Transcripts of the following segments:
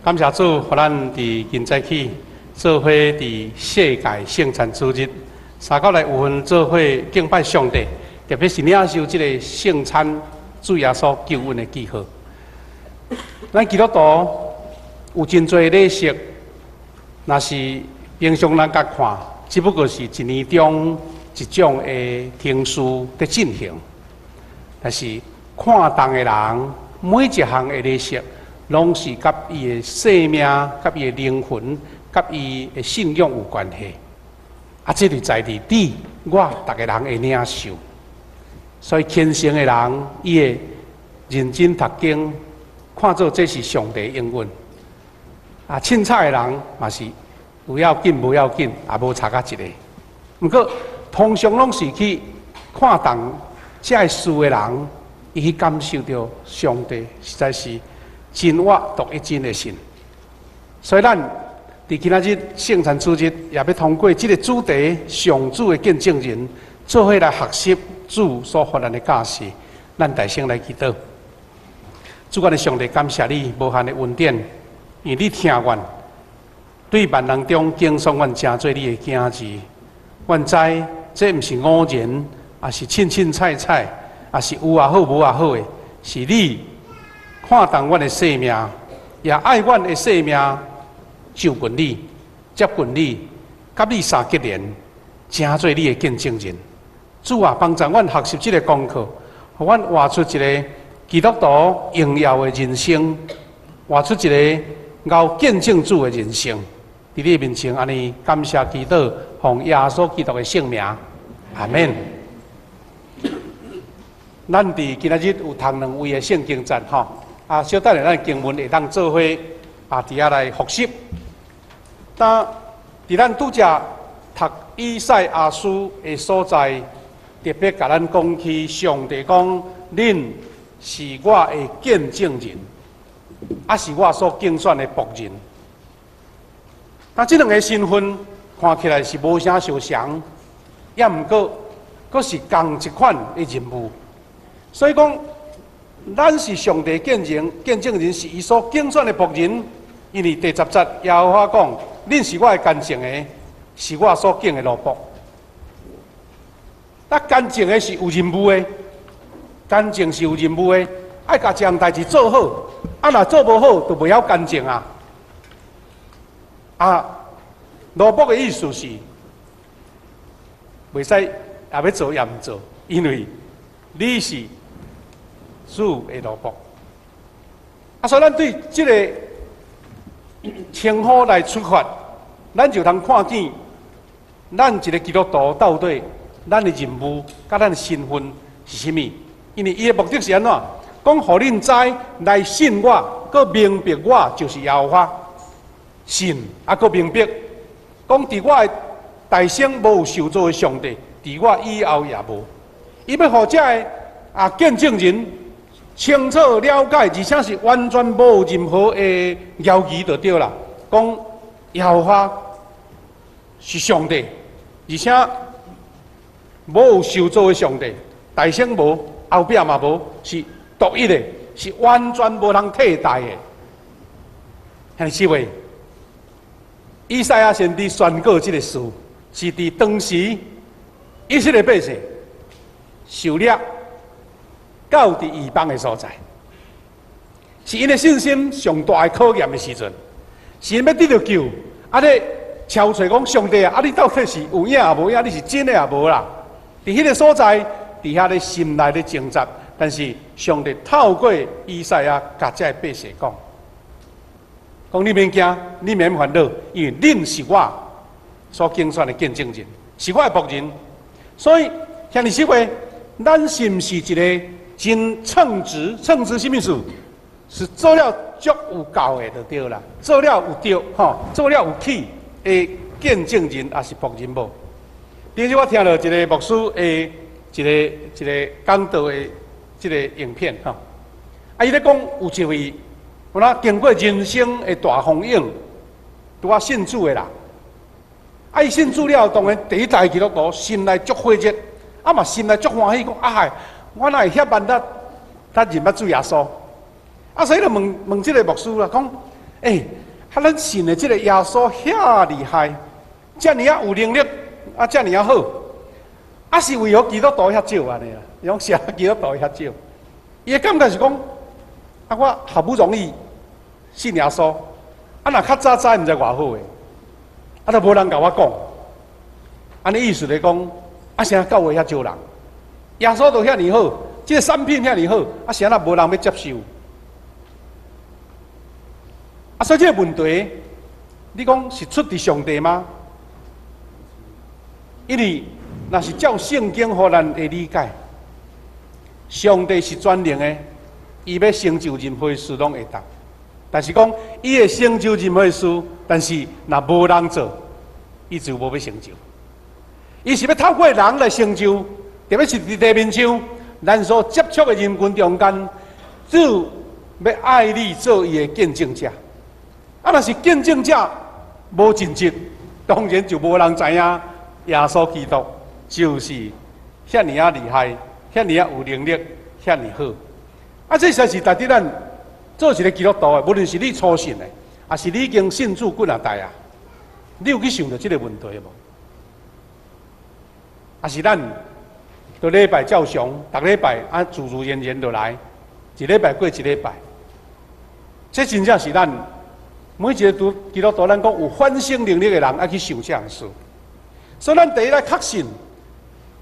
感謝主，予咱佇今早起做伙佇世界聖餐主日，三九來有份做伙敬拜上帝，特別是領受這個聖餐主耶穌救恩的記號。咱基督徒有真濟禮儀，若是平常人共看，只不過是一年中一種的程序佇進行。但是看重的人，每一項的禮儀，攏是佮伊的生命、佮伊的靈魂、佮伊的信仰有關係。啊，這就在佇你、我逐个人的領受。所以虔誠的人，伊會認真讀經，看做這是上帝應允。啊，凊彩的人嘛是有要緊無要緊，也無差甲一个。毋過通常攏是去看重這个事的人，伊去感受著上帝實在是真活獨一真的神。所以咱佇今仔日聖餐主日，也欲通過這个主題，上主的見證人，做伙來學習主所予咱的教示。咱大聲來祈禱。主阮的上帝，感謝你無限的恩典，因為你疼阮，對萬人中揀選阮成做你的囝兒。阮知這毋是偶然，抑是凊凊彩彩，抑是有也好，無也好的，是你看重阮的生命，也愛阮的生命，就近你，接近你，佮你相結連，成做你的見證人。主啊，幫助阮學習這個功課，予阮活出一个基督徒榮耀的人生，活出一个𠢕見證主的人生。佇你面前，按呢感謝祈禱，奉耶穌基督的聖名，阿們。咱佇今仔日有讀兩位的聖經節吼，啊，小等下咱經文會當做伙啊，佇遐來複習。當佇咱拄才讀以賽亞書的所在，特別共咱講起上帝講，恁是我的見證人，抑是我所揀選的僕人。但這兩个身份看起來是無啥相像，抑毋過，閣是仝一款的任務。所以講，咱是上帝見證見證人，是伊所揀選的僕人。因為第10節耶和華講：恁是我的乾淨的，是我所揀的奴僕。那乾淨的是有任務的，乾淨是有任務的，愛共這項代誌做好。啊，若做無好，就袂曉乾淨啊。啊，奴僕的意思是，袂使也欲做也毋做，因為你是主的奴僕。啊，所以咱對這个稱呼來出發，咱就通看見，咱一个基督徒到底咱的任務佮咱的身份是啥物？因為伊的目的是按怎？講予恁知來信我，閣明白我就是耶和華。信啊，閣明白，講佇我的大先無有受造的上帝，佇我以後也無。伊欲予這个啊見證人清楚了解，而且是完全無任何的猶疑就對啦。講耶和華是上帝，而且無有受造的上帝，大先無，後壁嘛無，是獨一的，是完全無人替代的。兄弟姊妹，以賽亞先知宣告這个事，是佇當時以色列百姓受掠到佇異邦的所在，是𪜶的信心上大的考驗的時陣，是𪜶欲得著救，啊咧敲揣講上帝啊，啊你到底是有影抑無影？你是真的抑無啦？佇彼个所在，佇遐咧心內咧掙扎，但是上帝透過以賽亞共這个百姓講。講你免驚，你免煩惱，因為恁是我所揀選的見證人，是我的僕人。所以，兄弟姊妹，咱是毋是一个真稱職？稱職啥物意思？是做了足有夠的就對啦，做了有對吼，做了有起的見證人，抑是僕人無？頂日我聽著一个牧師的一个一个講道的這个影片吼，啊，伊咧講有一位，有哪經過人生的大風湧，拄仔信主的啦。啊，伊信主了，當然第一代基督徒，心內足火熱，啊嘛心內足歡喜，講啊嗨，我哪會遐慢才才認捌主耶穌？啊，所以就問問這个牧師啦，講欸，啊，咱信的這个耶穌遐厲害，遮爾仔有能力，啊，遮爾仔好，啊是為何基督徒遐少按呢啦？伊講啥基督徒遐少？伊的感覺是講，啊，我好不容易信耶穌，啊，若較早知毋知偌好的，啊，都無人共我講，按呢意思來講，啊，啥教會遐少人？耶穌都遐爾好，這个產品遐爾好，啊，啥若無人欲接受？啊，所以這个問題，你講是出佇上帝嗎？因為若是照聖經予咱的理解，上帝是全能的，伊欲成就任何事攏會當。但是講，伊會成就任何事，但是若無人做，伊就無欲成就。伊是欲透過人來成就，特別是佇地面上，咱所接觸的人群中間，主欲愛你做伊的見證者。啊，若是見證者無盡職，當然就無人知影耶穌基督就是遐爾仔厲害，遐爾仔有能力，遐爾好。啊，這實在是值得咱做一个基督徒的，無論是你初信的，抑是你已經信主幾若代啊，你有去想著這个問題無？抑是咱逐禮拜照常，逐禮拜啊自自然然就來，一禮拜過一禮拜，這真正是咱每一个基督徒，咱講有反省能力的人，愛去想這項事。所以，咱第一來確信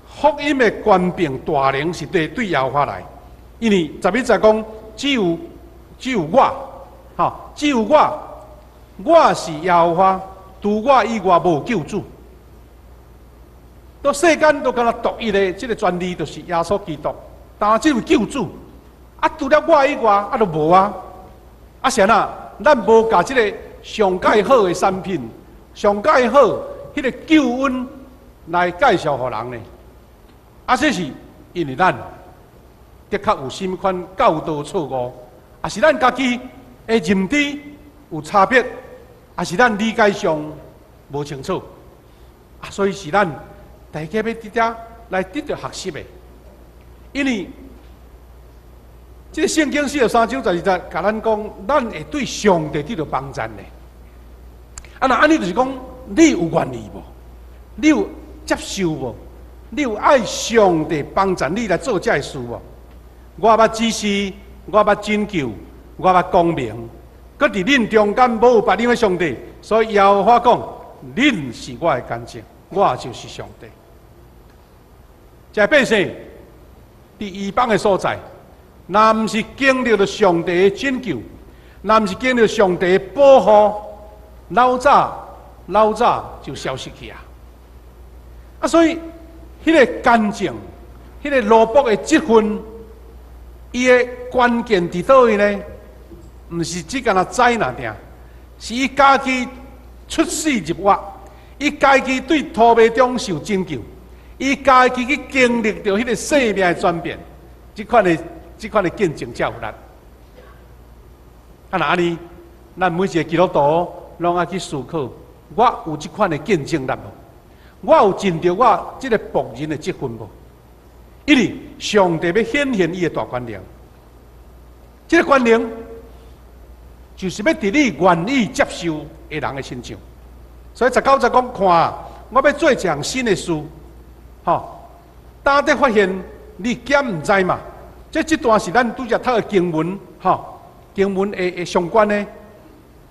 福音的權柄大能是對耶和華來，因為11節講只有我，吼，只有我，我是耶和華，除我以外無救主。到世間都敢若獨一的這个權利，就是耶穌基督。但這位救主，啊，除了我以外，啊，就無啊。啊，是按怎？咱無共這个上蓋好的產品，上蓋好彼个救恩來介紹予人呢？啊，這是因為咱的確有啥物款教導錯誤，抑是咱家己的認知有差別，抑是咱理解上無清楚，啊，所以是咱大家欲佇遮來得著學習的，因為這个聖經43章12節，共咱講，咱會對上帝得著幫贊的。啊，若按呢就是講，你有願意無？你有接受無？你有愛上帝幫贊你來做這个事無？我捌指示，我捌拯救，我捌講明，閣佇恁中間無有別的上帝，所以耶和華講，恁是我的見證，我就是上帝。這百姓佇異邦的所在，若毋是經歷著上帝的拯救，若毋是經歷上帝的保護，老早老早就消失去啊！啊，所以彼个見證，彼个奴僕的職分，伊的關鍵佇佗位呢？毋是只干焦知爾定，是伊家己出死入活，伊家己對塗迷中受拯救，伊家己去經歷著彼个生命的轉變，這款的見證才有力。啊，若按呢，咱每一个基督徒攏愛去思考，我有這款的見證力無？我有盡著我這个僕人的職分無？因為上帝欲顯現伊的大權能，這个權能就是欲佇你願意接受的人的身上。所以19節講，看，我欲做一項新的事，吼，當得發現你敢毋知嘛？這段是咱拄才讀的經文，吼，經文的相關的，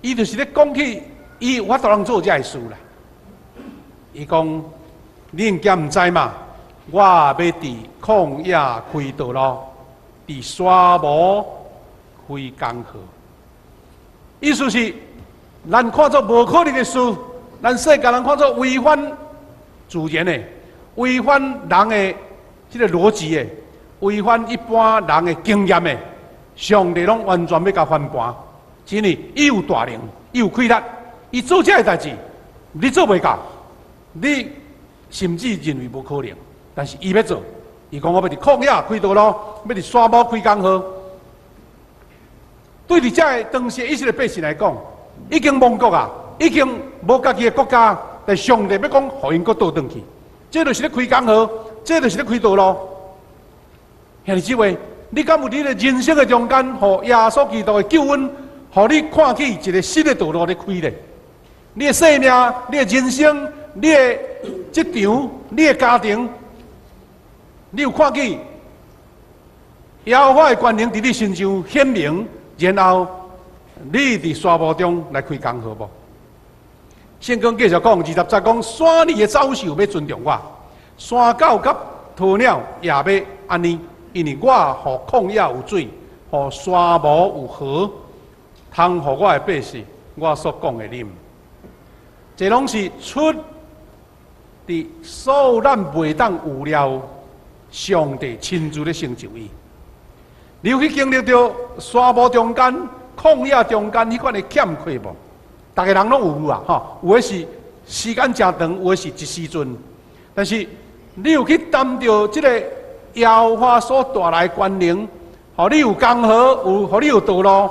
伊就是咧講起伊有法度通做這个事啦。伊講，恁敢毋知嘛？我欲佇曠野開道路，佇沙漠開江河。意思是，咱看做無可能的事，咱世間人看做違反自然的，違反人的這个邏輯的，違反一般人的經驗的，上帝攏完全欲共翻盤。真的，伊有大能，伊有氣力，伊做這个代誌，你做袂到，你甚至認為無可能，但是伊欲做，伊講我欲佇曠野開道路，欲佇沙漠開江河。對佇這个當時以色列百姓來講，已經亡國啊，已經無家己的國家，但上帝欲講，予𪜶閣倒轉去，這就是咧開江河，這就是咧開道路。兄弟姊妹，你敢有佇咧人生的中間，予耶穌基督的救恩，予你看見一个新的道路咧開咧。你的生命、你的人生、你的職場、你的家庭，你有看見耶和華的權能佇你身上顯明，然後你佇沙漠中來開江河無？聖經繼續講20節講，山裡的走獸欲尊重我，山狗佮鴕鳥也欲按呢，因為我予曠野有水，予沙漠有河，通予我的百姓，我所講的啉。這攏是出佇所有咱袂當預料，上帝親自咧成就伊。你有去經歷著沙漠中間、曠野中間彼款的欠缺無？逐个人攏有啊，吼，有的是時間誠長，有的是一時陣。但是你有去擔著這个耶和華所帶來的權能，予你有江河，有予你有道路，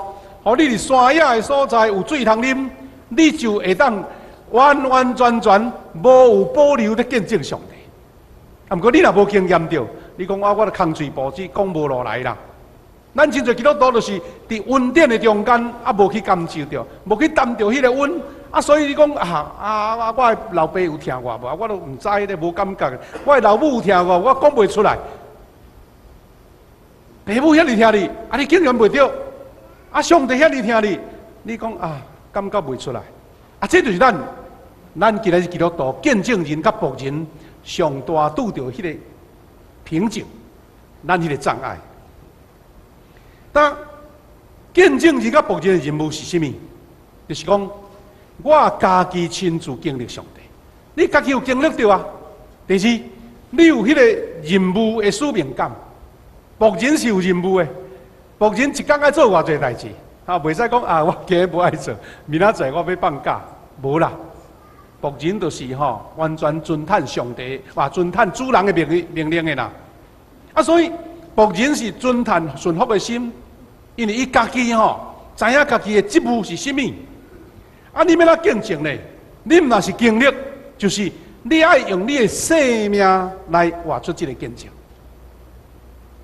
予你佇山野的所在有水通啉，你就會當完完全全無有保留咧見證上帝。啊，毋過你若無經驗著，你講啊，我著空喙步子講無落來啦。咱真濟基督徒就是佇恩典的中間，啊，無去感受著，無去擔著彼个恩，啊，所以你講啊啊啊！我的老爸有疼我無？我都毋知咧，無感覺。我的老母有疼我，我講袂出來。爸母遐爾疼你，啊，你竟然袂著。啊，上帝遐爾疼你，你講啊，感覺袂出來。啊，這就是咱今仔日基督徒見證人佮僕人上大拄著彼个瓶頸，咱彼个障礙。當見證人佮僕人的任務是啥物？就是講，我家己親自經歷上帝，你家己有經歷著啊？第二，你有彼个任務的使命感。僕人是有任務的，僕人一工愛做偌濟代誌，啊，袂使講啊，我今日無愛做，明仔載我欲放假，無啦。僕人就是吼，完全遵趁上帝，或遵趁主人的命令的啦。啊，所以僕人是遵趁順服的心。因為伊家己吼，知影家己的職務是啥物。啊，你欲按怎見證呢？你毋若是經歷，就是你愛用你的生命來活出這个見證。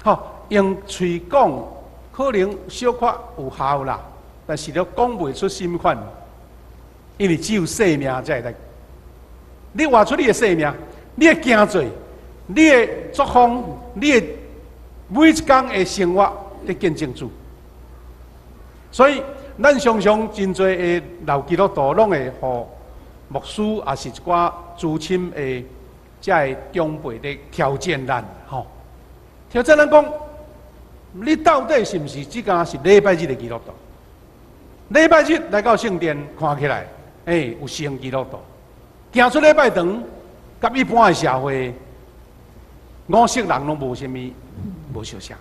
吼，用喙講可能小可有效啦，但是都講袂出心款，因為只有生命才會來。你活出你的生命，你的行做，你的作風，你的每一工的生活，佇見證主。所以，咱常常真濟的老基督徒攏會予牧師，抑是一寡資深的遮个長輩咧挑戰咱，吼，挑戰咱講，你到底是毋是只敢是禮拜日的基督徒？禮拜日來到聖殿，看起來，欸，有像基督徒，行出禮拜堂，佮一般的社會，五色人攏無啥物無相像。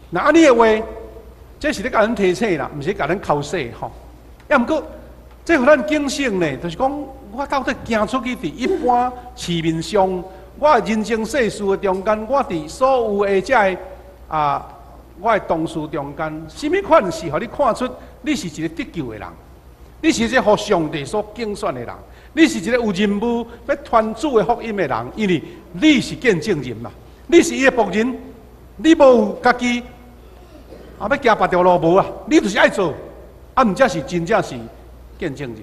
若按呢的話，這是咧共咱提醒啦，毋是共咱剾洗吼。抑毋過，這予咱警醒呢，就是講我到底行出去佇一般市面上，我人情世事的中間，我佇所有的這个啊，我的同事中間，啥物款是予你看出你是一个得救的人，你是一个予上帝所揀選的人，你是一个有任務欲傳主的福音的人，因為你是見證人嘛，你是伊的僕人，你無有家己。啊，欲行別條路無啊？你就是愛做，啊，毋才是真正是見證人。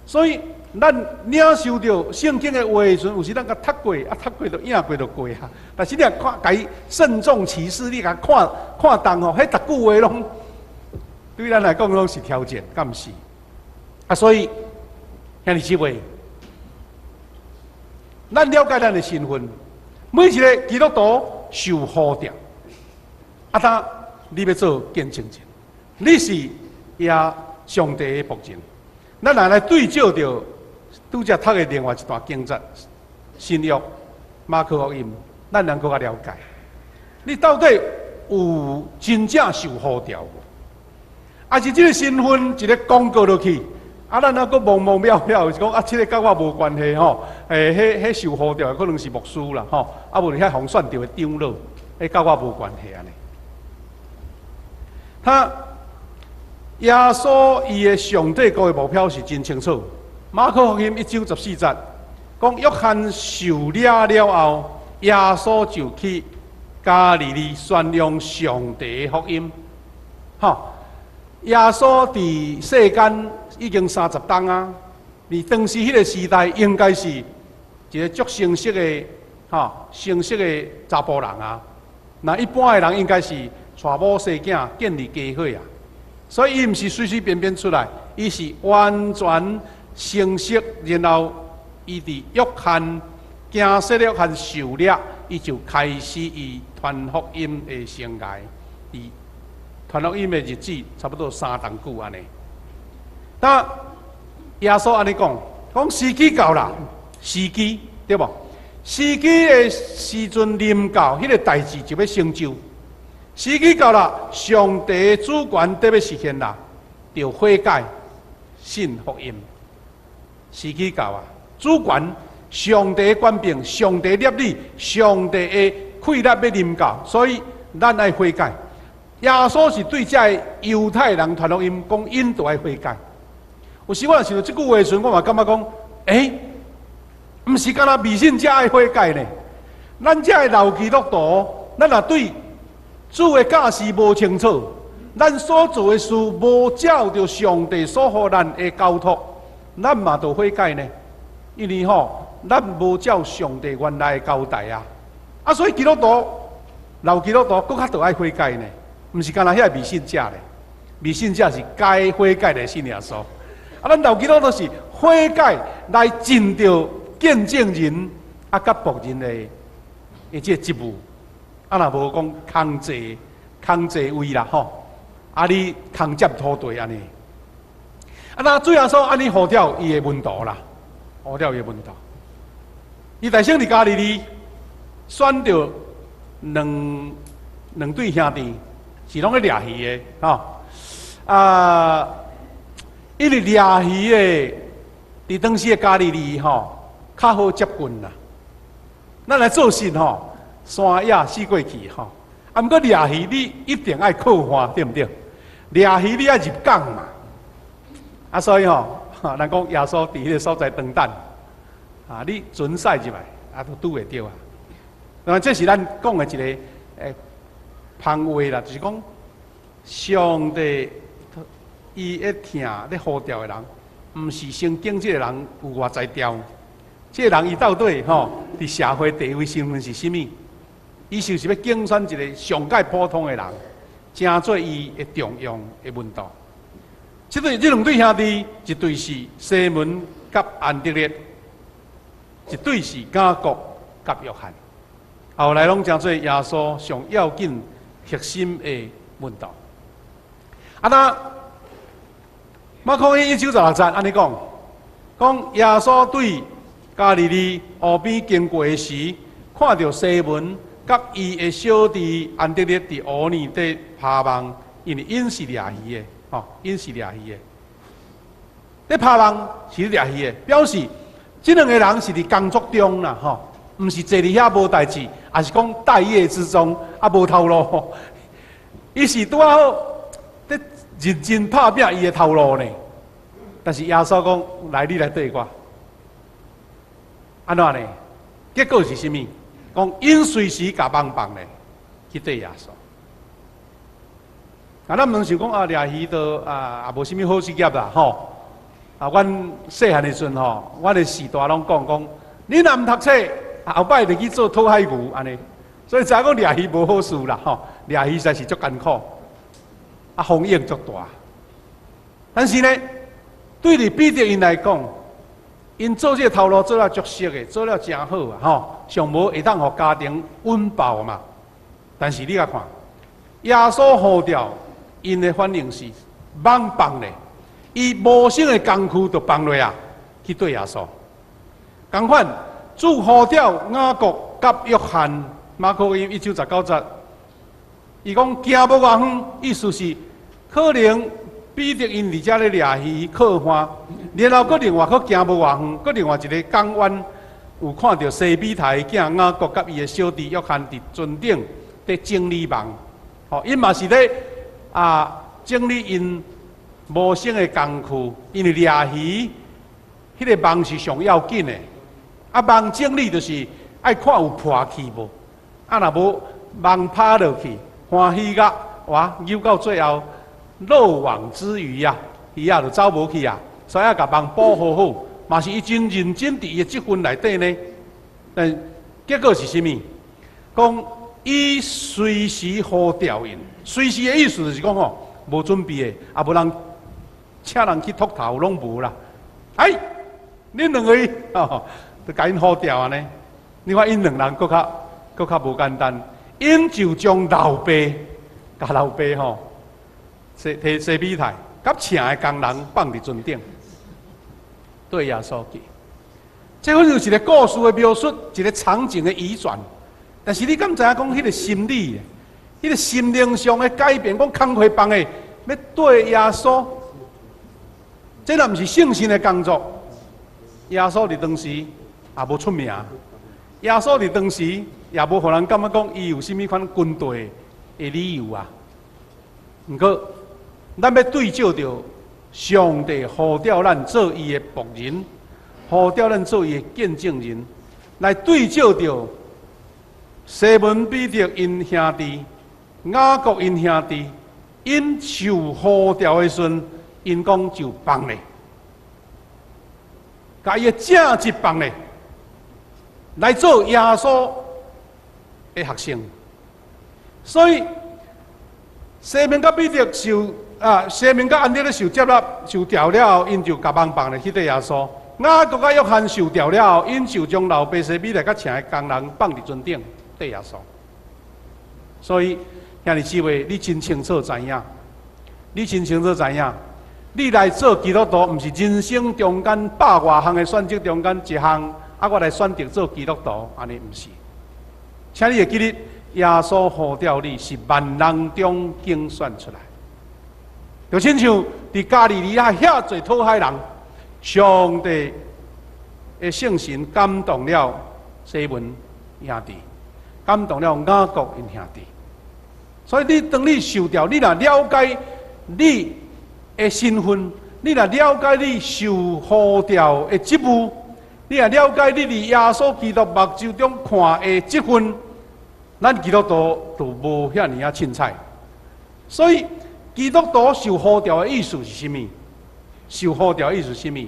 所以，咱領受著聖經的話的時陣，有時咱共讀過，啊，讀過就影過就過啊。但是你若看，共伊慎重其事，你共看看重吼，彼逐句話攏對咱來講攏是挑戰，敢毋是？啊，所以兄弟姊妹，咱了解咱的身份，每一个基督徒受呼召，啊，當你欲做見證人，你是耶上帝的僕人。咱來對照著拄才讀的另外一段經節，新約馬可福音，咱能閣較了解，你到底有真正受呼召無？抑是這个身份一个廣告落去，啊，咱猶閣茫茫渺渺，是講啊，這个佮我無關係吼。欸，彼受呼召的可能是牧師啦，吼，啊，無就遐予選著的長老，彼佮我無關係按呢。他耶穌伊的上帝國的目標是真清楚。馬可福音1章14節講，約翰受掠了後，耶穌就去加利利宣揚上帝的福音。吼，耶穌佇世間已經30冬啊，佇當時彼個時代，應該是一個足成熟的、吼成熟的查埔人啊。那一般的人應該是娶某生囝、建立家伙啊，所以伊毋是隨隨便便出來，伊是完全成熟，然後伊佇約翰驚洗約翰受了，伊就開始伊傳福音的生涯。佇傳福音的日子差不多3冬久按呢。那耶穌按呢講，講時機到啦，時機對無？時機的時陣臨到，彼個代誌就欲成就。時機到啦，上帝主權得欲實現啦，著悔改，信福音。時機到啊，主權，上帝權柄，上帝立意，上帝的氣力欲臨到，所以咱愛悔改。耶穌是對這个猶太人傳福音，講𪜶著愛悔改。有時我若想著這句話的時陣，我嘛感覺講，欸，毋是干焦未信者愛悔改呢？咱這个老基督徒，咱若對主的教示無清楚，咱所做的事無照著上帝所予咱的交託，咱嘛著悔改呢？因為吼，咱無照上帝原來的交代啊！啊，所以基督徒、老基督徒，閣較著愛悔改呢。毋是干焦遐未信者咧，未信者是該悔改來信耶穌。啊，咱老基督徒是悔改來盡著見證人啊，佮僕人的這個職務。啊，若無講空座位啦吼，啊，你空佔土地按呢。啊，那主耶穌按呢呼召伊的門徒啦，呼召伊的門徒。伊代先佇加利利選著兩對兄弟，是攏咧掠魚的吼。啊，因為掠魚的佇當時的加利利吼，較好接近啦。咱來做事吼，山野四過去吼。啊，毋過掠魚你一定愛靠岸，對毋對？掠魚你愛入港嘛。啊，所以吼，人講耶穌佇彼个所在等等，啊，你船駛入來，啊，都拄會著啊。那這是咱講的一个旁話啦，就是講上帝伊會疼咧呼召的人，毋是先揀這个人有偌才調，這个人伊到底吼佇社會地位身份是啥物？伊就是欲揀選一个上蓋普通的人，成做伊的重用的門徒。這兩對兄弟，一對是西門佮安德烈，一對是雅各佮約翰。後來攏成做耶穌上要緊核心的門徒。啊，那馬可福音1章16節按呢講，講耶穌對加利利湖邊經過的時，看著西門佮伊的小弟安德烈佇湖裡底拋網，因為𪜶是掠魚的，吼，𪜶是掠魚的。咧拋網是掠魚的，表示這兩个人是佇工作中啦，吼，毋是坐佇遐無代誌，抑是講待業之中啊無頭路。伊是拄好咧認真拍拚伊的頭路呢。但是耶穌講：來，你來綴我。按怎呢？結果是啥物？講𪜶隨時共網放咧，去綴耶穌。啊，咱毋通想講啊，掠魚都啊，也無啥物好職業啦，吼。啊，阮細漢的時陣吼，阮的序大攏講講，你若毋讀冊，後擺就去做討海牛按呢。所以知影講掠魚無好事啦，吼，掠魚實在是足艱苦，啊，風險足大。但是呢，對佇彼得𪜶來講，𪜶做這个頭路做了足熟的，做了誠好啊，吼，上無會當予家庭溫飽嘛。但是你來看，耶穌呼召𪜶的反應是網放咧，伊謀生的工具就放落啊，去綴耶穌。仝款，主呼召雅各佮約翰，馬可福音1章19節，伊講行無偌遠，意思是可能彼得𪜶佇遮咧掠魚靠岸，然後閣另外閣行無偌遠，閣另外一个港灣有看著西庇太的囝雅各佮伊的小弟約翰佇船頂佇整理網，吼，𪜶嘛是咧啊整理𪜶謀生的工具，因為掠魚彼个網是上要緊的，啊網整理就是愛看有破去無，啊若無網拍落去，歡喜甲哇扭到最後，漏網之魚啊，魚仔就走無去啊，所以愛共網補好好，嘛是伊真認真佇伊的職分內底呢。但結果是啥物？講伊隨時呼召𪜶，隨時的意思就是講吼，無準備的，也無人請人去禿頭，攏無啦。哎，恁兩个，吼，就共𪜶呼召按呢。你看𪜶兩人閣較無簡單，𪜶就將老爸，共老爸吼，提西庇太，佮請的工人放佇船頂，綴耶穌去。這好像一個故事的描述，一個場景的移轉。但是你敢知影講彼個心理，彼個心靈上的改變，講工課放的欲綴耶穌，這若毋是聖神的工作，耶穌佇當時也無出名，耶穌佇當時也無予人感覺講伊有啥物款軍隊的理由啊。毋過，咱欲對照著上帝呼召咱做伊的僕人，呼召咱做伊的見證人，來對照著西門彼得𪜶兄弟、雅各𪜶兄弟，𪜶受呼召的時陣，𪜶講就放咧，共伊的正職放咧，來做耶穌的學生。所以西門佮彼得受啊，西門佮安德烈受接納、受召了後，𪜶就共網放咧去綴耶穌。雅各佮約翰受召了後，𪜶就將老爸西庇太佮請的工人放佇船頂綴耶穌。所以兄弟姊妹，你真清楚知影，你真清楚知影，你來做基督徒，毋是人生中間百外項的選擇中間一項，啊，我來選擇做基督徒，按呢毋是。請你會記得，耶穌呼召你是萬人中揀選出來，就親像佇加利利亞遐濟討海人，上帝的聖神感動了西門兄弟，感動了雅各𪜶兄弟。所以你當你受召，你若了解你的身份，你若了解你受呼召的職務，你若了解你佇耶穌基督目睭中看的職分，咱基督徒就無遐爾仔凊彩。所以基督徒受呼召的意思是啥物？受呼召的意思是啥物？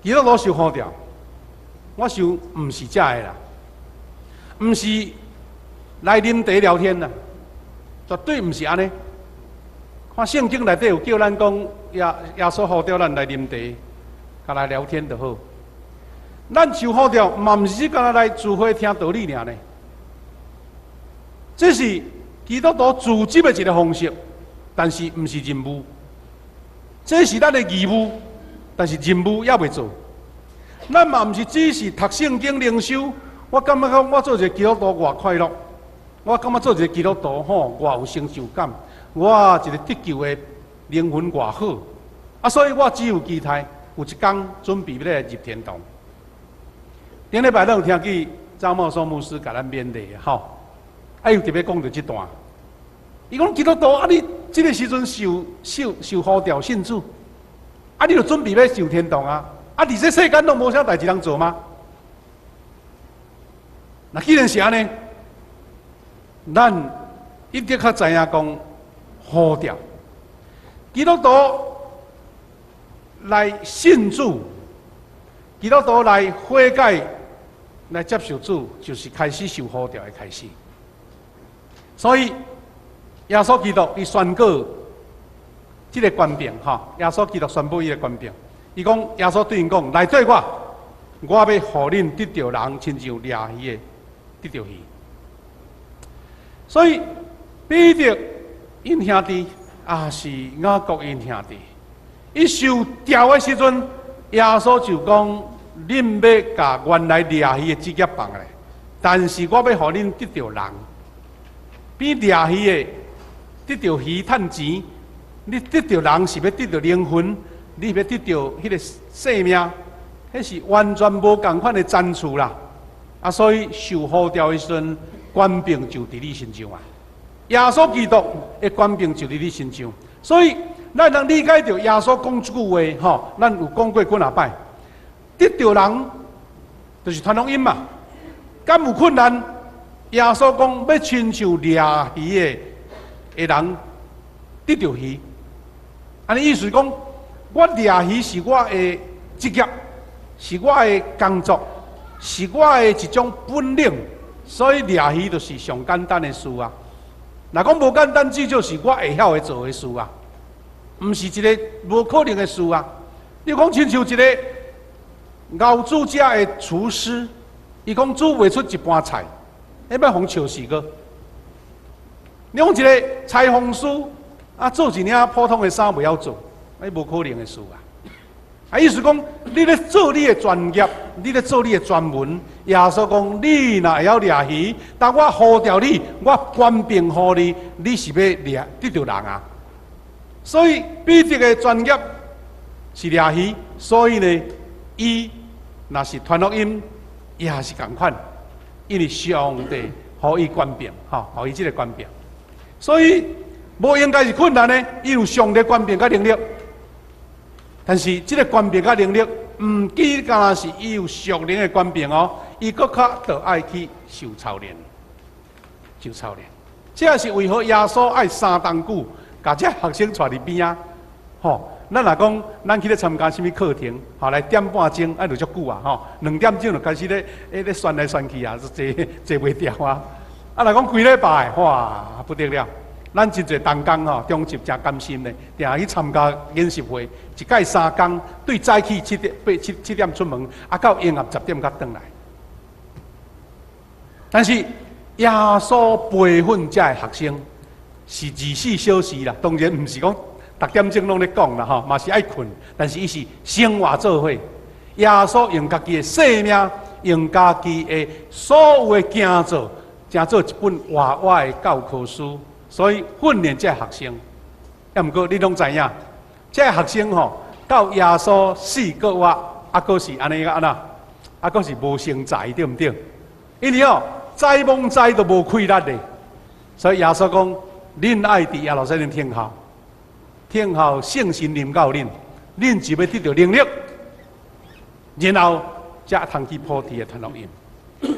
基督徒受呼召，我想毋是這个啦，毋是來啉茶聊天啦，絕對毋是按呢。看聖經內底有叫咱講耶穌呼召咱來啉茶，共來聊天就好。咱受呼召嘛，毋是干焦來聚會聽道理爾呢。這是基督徒組織的一個方式，但是毋是任務。這是咱的義務，但是任務猶未做。咱嘛毋是只是讀聖經靈修，我感覺講我做一個基督徒偌快樂，我感覺做一個基督徒吼偌有成就感，我一個得救的靈魂偌好，啊，所以我只有期待有一工準備欲來入天堂。頂禮拜咱有聽見張茂松牧師共咱勉勵吼，啊，伊有特別講著這段，伊講基督徒啊，你這個時陣受呼召信主，啊，你就準備欲上天堂啊？啊，佇這世間攏無啥代誌通做嗎？那既然是按呢，咱一定較知影講呼召基督徒來信主，基督徒來悔改，來接受主，就是開始受呼召的開始。所以耶穌基督伊宣告這個權柄，吼，耶穌基督宣布伊的權柄。伊講，耶穌對𪜶講：來綴我，我欲予恁得著人，親像掠魚的得著魚。所以彼得𪜶兄弟，抑是雅各𪜶兄弟，伊受召的時陣，耶穌就講：恁欲共原來掠魚的職業放咧，但是我欲予恁得著人，比掠魚的得著魚趁錢，你得著人是欲得著靈魂，你欲得著彼個生命，彼是完全無仝款的層次啦。啊，所以受呼召的時陣，權柄就佇你身上啊。耶穌基督的權柄就佇你身上，所以咱通理解著耶穌講這句話，吼，咱有講過幾若擺，得著人就是傳福音嘛。敢有困難？耶穌講欲親像掠魚的，的人得著魚。按呢意思講，我掠魚是我的職業，是我的工作，是我的一種本領，所以掠魚就是上簡單的事啊。若講無簡單，至少是我會曉會做的事啊，毋是一个無可能的事啊。你講親像一个熬煮食的廚師，伊講煮袂出一盤菜，彼欲予人笑死閣。你講一个裁縫師啊，做一領普通的衫袂曉做，彼無可能的事啊。啊，意思講，你咧做你的專業，你咧做你的專門。耶穌講，你若會曉掠魚，當我呼召你，我權柄予你，你是欲掠得著人啊。所以彼得的專業是掠魚，所以呢，伊若是傳福音，也是仝款，因為上帝予伊權柄，吼，予伊這个權柄，所以無應該是困難的，伊有上帝權柄佮能力。但是這个權柄佮能力，毋只干焦是伊有屬靈的權柄哦，伊閣較著愛去受操練，受操練。這也是為何耶穌愛三冬久，共這學生帶佇邊仔，吼。咱若講，咱去咧參加啥物課程，吼，來點半鐘，愛著足久啊，吼，2點鐘就開始咧旋來旋去啊，坐坐袂牢啊。啊，若講規禮拜，哇，不得了！咱真濟同工吼，中集誠甘心的，定去參加研習會，一擺3工，對早起7點八七七點出門，啊到營業10點才轉來。但是耶穌培訓這个學生是24小時啦，當然毋是講逐點鐘攏咧講啦吼，嘛是愛睏，但是伊是生活做伙。耶穌用家己的生命，用家己的所有的行做，成做一本活活的教科書。所以訓練這个學生，抑毋過你攏知影，這个學生吼到耶穌4個月，猶閣是按呢個按怎，猶閣是無成才，對毋對？因為哦，知罔知都無氣力的，所以耶穌講，恁愛佇耶路撒冷等候，等候聖神臨到恁，恁就欲得著能力，然後才通去普天下傳福音。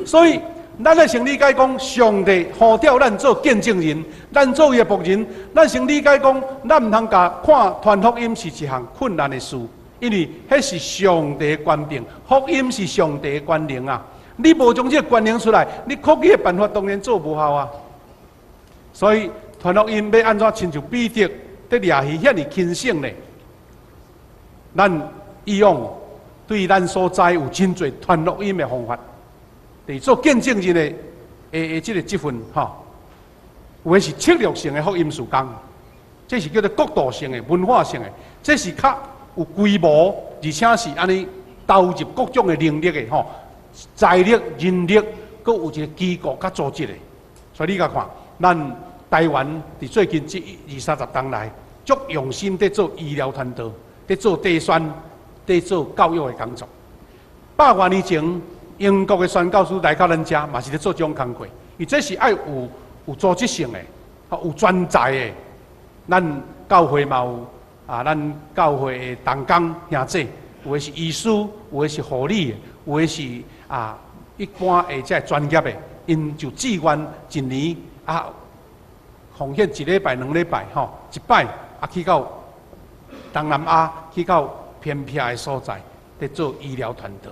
所以，咱愛先理解講，上帝呼召咱做見證人，咱做伊的僕人，咱先理解講，咱毋通共看傳福音是一項困難的事，因為彼是上帝的權柄，福音是上帝的權能啊！你無將這个權能出來，你靠己的辦法當然做無效啊！所以傳福音欲按怎親像彼得佇掠魚遐爾輕省呢？咱以往對咱所在有真濟傳福音的方法。佇做見證人的這个職份吼，有的是策略性的福音事工，這是叫做國度性的、文化性的，這是較有規模，而且是按呢投入各種的能力的吼，財力、人力，閣有一个機構佮組織的。所以你共看，咱台灣佇最近這二三十冬來，足用心佇做醫療傳道，佇做地宣，佇做教育的工作。百外年前，英國的宣教師來到咱遮，嘛是咧做這種工課。伊這是愛有組織性的，有專才的。咱教會嘛有啊，咱教會的同工兄弟，有的是醫師，有的是護理的，有的是啊一般的這專業的，𪜶就志願一年啊奉獻一禮拜、2禮拜吼，一擺啊去到東南亞，去到偏僻的所在，佇做醫療傳道。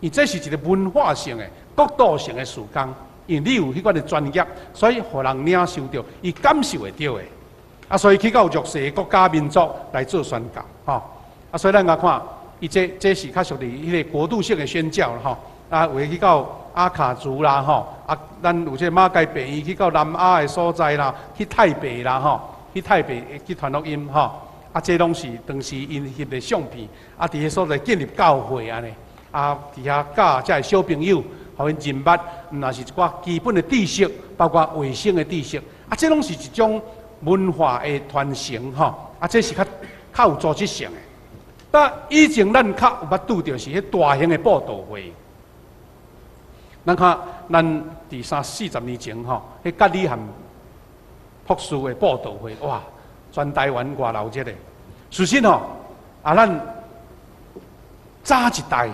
伊這是一个文化性的、國度性的事工，因為你有彼款的專業，所以予人領受著，伊感受會著的。啊，所以去到弱勢國家民族來做宣教，吼。啊，所以咱共看，伊這是較屬於彼个國度性的宣教啦，吼。啊，有的去到阿卡族啦，吼。啊，咱有這個馬偕病院去到南亞的所在啦，去泰北啦，吼，去泰北去傳福音，吼。啊，這攏是當時𪜶翕的相片，啊，佇彼所在建立教會按呢。啊，佇遐教遮个小朋友，予𪜶認捌，毋但是一寡基本的知識，包括衛生的知識。啊，這攏是一種文化的傳承，吼。啊，這是較較有組織性的。但以前咱較有捌拄著是彼大型的布道會。咱看，咱佇三四十年前，吼，彼葛理翰博士的布道會，哇，全台灣偌鬧熱的。事實吼，啊，咱早一代。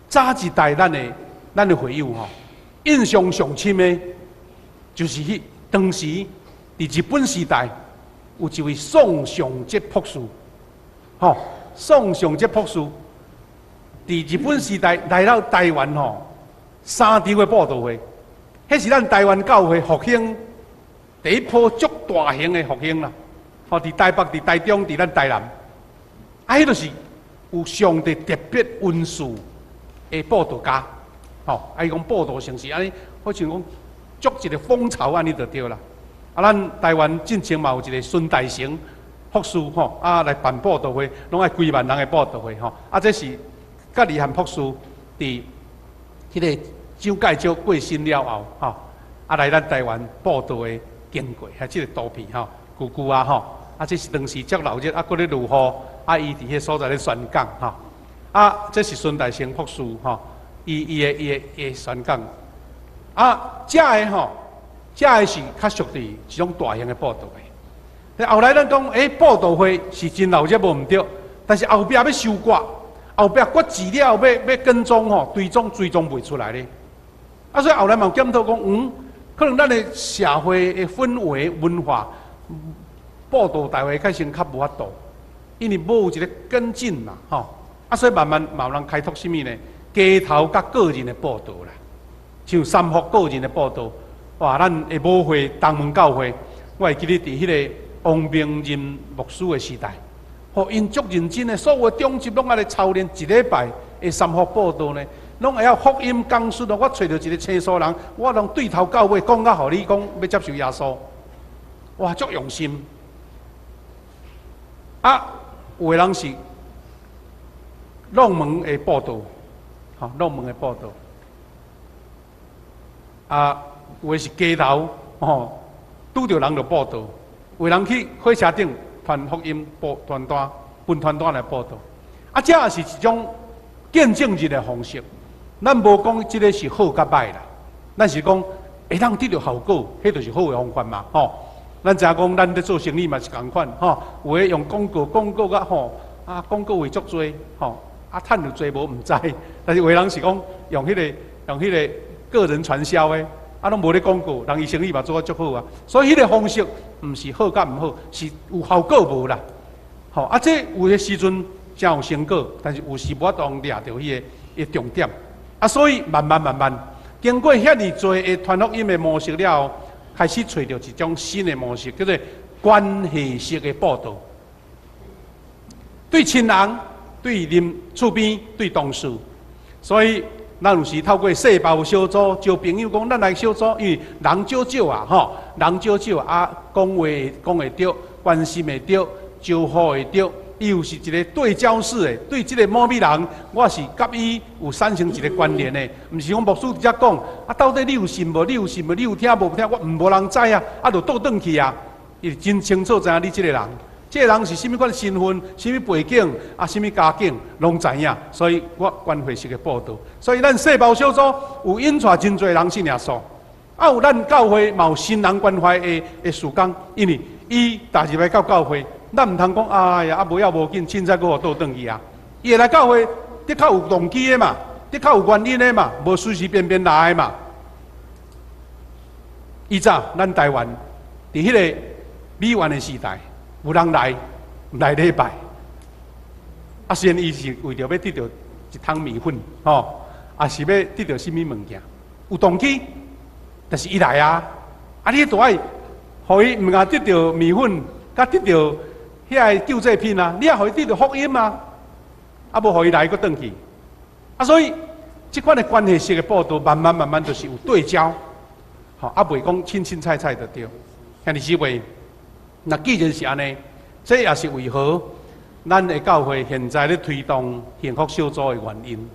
早一代咱的會友吼，印象上深的，就是彼當時佇日本時代有一位宋尚節博士，吼，宋尚節博士佇日本時代來到台灣吼，三場的布道會，彼是咱台灣教會復興第一波足大型的復興啦。吼，佇台北、佇台中、佇咱台南，啊，彼就是有上帝特別恩賜的布道家，吼，啊，伊講布道成是按呢，好像講足一個風潮按呢就對啦。啊，咱台灣進前嘛有一個孫大成博士吼，啊來辦布道會，攏愛幾萬人的布道會吼。啊，這是葛理翰博士佇彼個蔣介石過身了後，吼，啊來咱台灣布道的經過，還這個圖片吼，舊舊啊吼，啊這是當時足鬧熱，啊閣咧落雨，啊伊佇彼個所在咧宣講吼，啊這是孫大成博士吼，伊的宣講，啊這个吼，這个是較屬於一種大型的布道會。後來咱講，布道會是真鬧熱無毋對，但是後壁欲收割，後壁決志了後欲跟蹤吼，追蹤追蹤袂出來咧。啊，所以後來嘛有檢討講，可能咱的社會的氛圍文化，布道大會較先較無法度，因為無有一個跟進嘛，吼。啊，所以慢慢嘛有人開拓啥物呢？街頭佮個人的布道啦，像三福個人的布道，哇，咱的母會東門教會，我會記得佇彼個王明任牧師的時代，吼，𪜶足認真的，所有的長執攏愛來操練一禮拜的三福布道呢，攏會曉福音講述咯。我揣著一個生疏人，我攏對頭到尾講到予你講欲接受耶穌，哇，足用心。啊，有的人是弄門的布道，吼，弄門的布道。啊，有的是街頭，吼，拄著人就布道。有人去火車頂傳福音、報傳單、分傳單來布道。啊，這也是一種見證人的方式。咱無講這个是好佮歹啦，咱是講會當得著效果，彼就是好的方法嘛，吼。咱知影講，咱咧做生意嘛是仝款，吼。有的用廣告，廣告甲吼，啊廣告費足濟，吼，啊趁有濟無毋知。但是有的人是講用彼個個人傳銷的，啊攏無咧廣告，人伊生意嘛做得足好啊。所以彼個方式毋是好佮毋好，是有效果無啦。吼，啊這有的時陣誠有成果，但是有時無法度掠著彼个重點。啊，所以慢慢慢慢，經過遐爾濟的傳福音的模式了後，開始揣著一種新的模式，叫做關係式的布道。對親人、對鄰厝邊、對同事，所以咱有時透過細胞小組招朋友講，咱來小組，因為人少少啊，吼，人少少啊，講話講會著，關心會著，招呼會著。伊又是一個對焦式的，對這個某某人，我是佮伊有產生一個關聯的，毋是講牧師佇遮講，啊，到底你有信無？你有信無？你有聽無？聽我毋無人知啊，啊，就倒轉去啊，伊真清楚知影你這個人，這個人是啥物款身份、啥物背景、啊，啥物家境，攏知影，所以我關懷式的布道。所以咱細胞小組有引帶真濟人信耶穌，啊，有咱教會嘛有新人關懷的事工，因為伊踏入來到教會。咱毋通講，哎呀，啊無要無緊，凊彩閣予倒轉去啊！伊會來教會，的確有動機的嘛，的確有原因的嘛，無隨隨便便來的嘛。以早咱台灣佇彼个美元的時代，有人來來禮拜，啊，雖然伊是為著欲得著一桶麵粉，吼，抑是欲得著啥物物件，有動機，但是伊來啊，啊，你都愛予伊毋但得著麵粉，佮得著遐個救濟品啊，你也予伊得著福音啊，啊無予伊來閣轉去，啊所以這款的關係式的布道，慢慢慢慢就是有對焦，吼，啊袂講凊凊彩彩就對。兄弟姊妹，若既然是按呢，這也是為何咱的教會現在咧推動幸福小組的原因。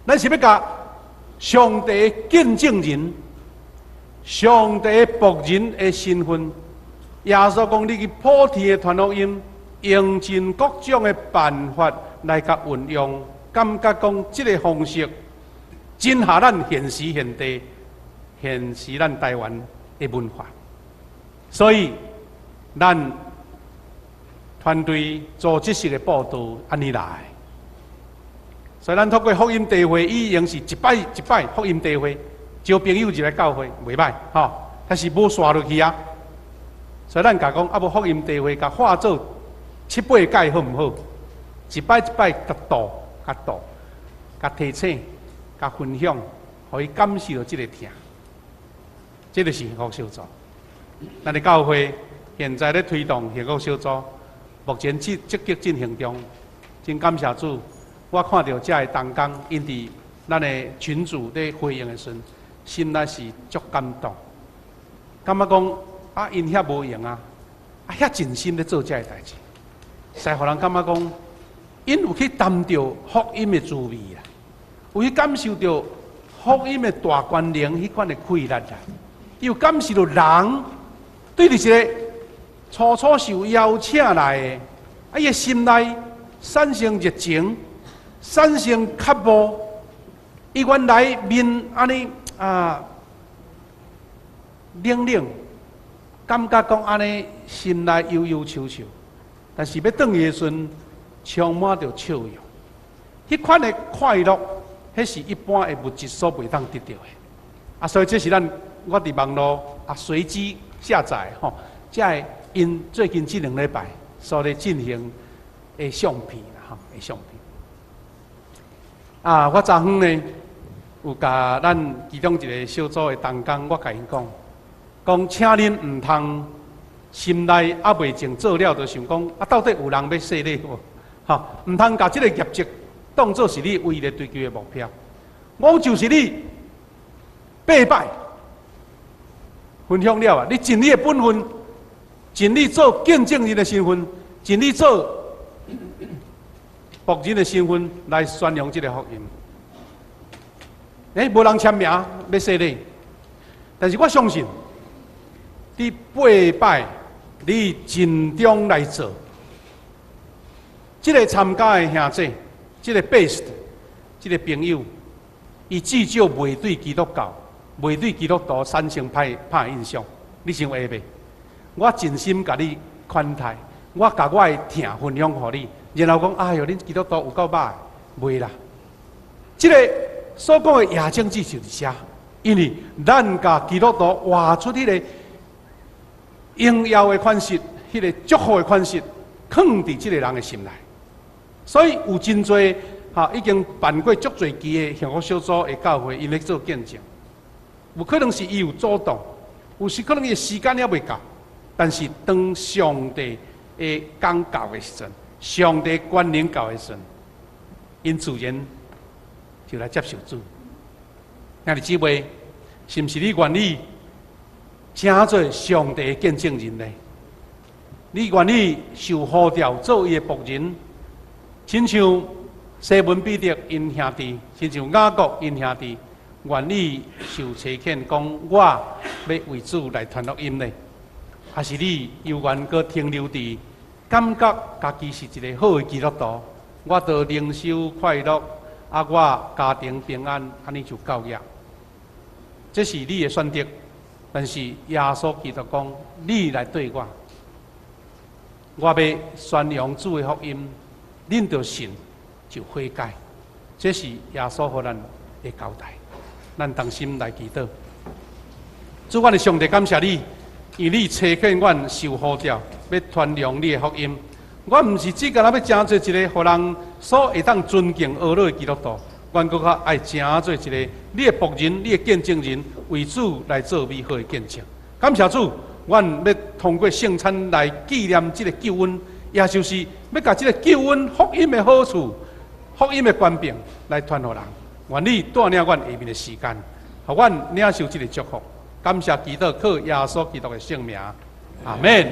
咱是欲共上帝的見證人、上帝的僕人的身份。耶穌講：你去普天的傳福音，用盡各種的辦法來共運用，感覺講這个方式真合咱現時現地、現時咱台灣的文化。所以，咱團隊組織式的布道按呢來。所以，咱透過福音聚會，已經是一擺一擺福音聚會，招朋友入來教會，袂䆀吼。但是無紲落去啊。所以咱共講，啊無福音聚會，共化做七八擺好毋好？一擺一擺共導、共導、共提醒、共分享，予伊感受著這个疼。這就是幸福小組。咱的教會現在咧推動幸福小組，目前積積極進行中。真感謝主，我看著遮的同工，𪜶佇咱的群組咧回應的時陣，心內是足感動。感覺講啊，𪜶遐無閒啊，啊遐盡心咧做遮个代誌，實予人感覺講，𪜶有去擔著福音的滋味啦，有去感受著福音的大權能彼款的氣力啦，有感受著人對著一个初初受邀請來的，啊，伊的心內產生熱情，產生渴慕，伊原來面按呢啊冷冷，感覺講按呢心內憂憂愁愁，但是欲轉去的時陣，充滿著笑容。彼款的快樂，彼是一般的物質所袂當得著的。啊，所以這是咱我佇網路啊隨機下載吼，這个𪜶最近這兩禮拜所咧進行的相片啦吼，的相片。啊，我昨昏呢有共咱其中一个小組的同工，我共𪜶講，講請恁毋通心內猶未靜做了，就想講啊，到底有人欲洗禮無？吼，毋通共這个業績當做是你唯一的追求的目標。我就是你八擺分享了啊！你盡你的本分，盡你做見證人的身份，盡你做僕人的身份來宣揚這个福音。欸，無人簽名欲洗禮，但是我相信，你八擺你盡忠來做，這个參加的兄弟，這个 best，這个朋友，伊至少袂對基督教、袂對基督徒產生歹歹印象。你想會袂？我盡心共你款待，我共我的疼分享予你，然後講，哎喲，恁基督徒有夠歹，袂啦。這个所講的野種子就是啥？因為咱共基督徒活出彼个榮耀的款式，彼个祝福的款式，囥佇這个人的心內。所以有真濟哈已經辦過足濟期的幸福小組的教會，𪜶咧做見證。有可能是伊有阻擋，有時可能伊的時間猶未到，但是當上帝的工到的時陣，上帝權能到的時陣，𪜶自然就來接受主。兄弟姊妹，是毋是你願意成做上帝的見證人呢？你願意受呼召做伊的僕人，親像西門彼得𪜶兄弟，親像雅各𪜶兄弟，願意受差遣，講我欲為主來傳福音呢？還是你猶原閣停留佇感覺家己是一个好的基督徒，我都靈修快樂，啊，我家庭平安，按呢就夠額。這是你的選擇，但是耶穌基督講，你來綴我，我欲宣揚主的福音，恁著信就悔改。這是耶穌予咱的交代，咱同心來祈禱。主，阮的上帝，感謝你，因為你差遣阮受呼召，欲傳揚你的福音。阮毋是只干焦欲成做一个予人所會當尊敬呵咾的基督徒，阮閣較愛成做一个你的僕人、你的見證人，為主來做美好的見證。感謝主，阮欲通過聖餐來紀念這个救恩，也就是欲共這个救恩福音的好處、福音的權柄來傳予人。願你帶領阮下面的時間，予阮領受這个祝福。感謝基督，靠耶穌基督的聖名，阿門。